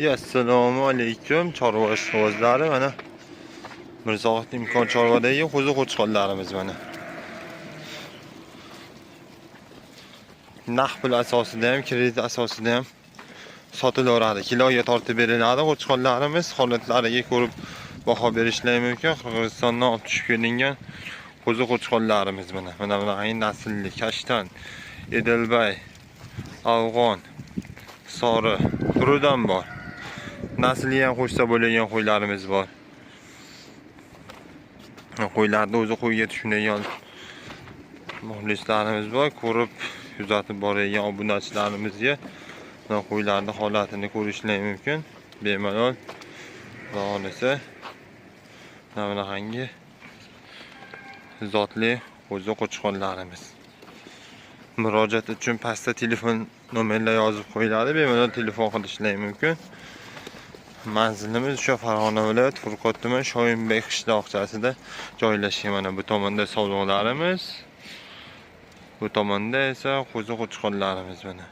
Assalomu alaykum chorva ishqibozlari. Mana Mirzohid Imkon chorvadagi qo'zi qo'chqorlarimiz mana. Naqd pul asosida ham, kredit asosida ham sotilaveradi. Kiloga tortib beriladi qo'chqorlarimiz. Holatlariga ko'rib baho berishlari mumkin. Qirg'izistondan olib tushib kelingan qo'zi qo'chqorlarimiz mana. Mana bunaqangi naslli kashtan, Edilbay, afg'on, sori turidan bor. Nasli ham qo'shsa bo'ladigan qo'ylarimiz bor. Qo'ylarni o'zi qo'yga tushunadigan muxlislarimiz bor. Ko'rib kuzatib boradigan obunachilarimizga qo'ylarning holatini ko'rishlari mumkin. Bemalol xudo xohlasa mana bunaqangi zotli qo'zi qo'chqorlarimiz. Murojaat uchun pastda telefon nomerlar yozib qo'yiladi. Bemalol telefon qilishlari mumkin. Manzilimiz o'sha Farg'ona viloyati Furqat tuman Shoyinbek qishloqchasida joylashgan. Mana bu tomonda sovliqlarimiz, bu tomonda esa qo'zi qo'chqorlarimiz mana.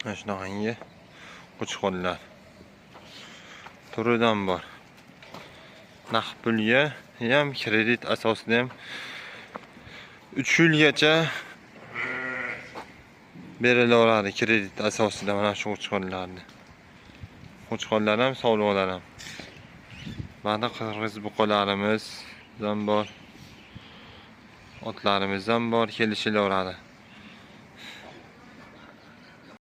Mana shunaqangi qo'chqorlar turidan bor. Naqd pulga ham, kredit asosida ham 3 yilgacha berilaveradi kredit asosida mana shu qo'chqorlarni. Qo'chqorlar ham, sovliqlar ham. Mana qirg'iz buqalarimiz ham bor. Otlarimiz ham bor, kelishilaveradi.